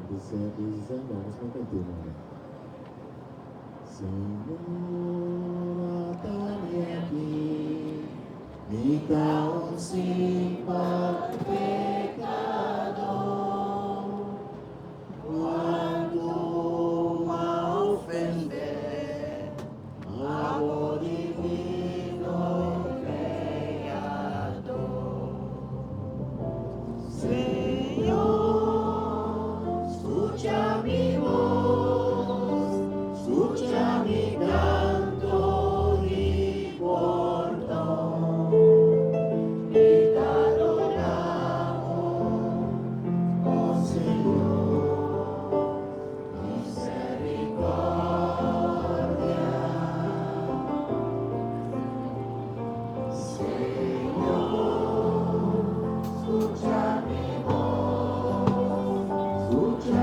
Bisa, no, nos no cant'é no. Señor, ata mi aki, mi ta un simpel pecador. Cuanto m'a ofendé abo divino Creador. Señor, scucha mi voz, scucha mi canto di pordon. Mi ta roga bo, oh Señor, misericordia. Señor, scucha mi voz, scucha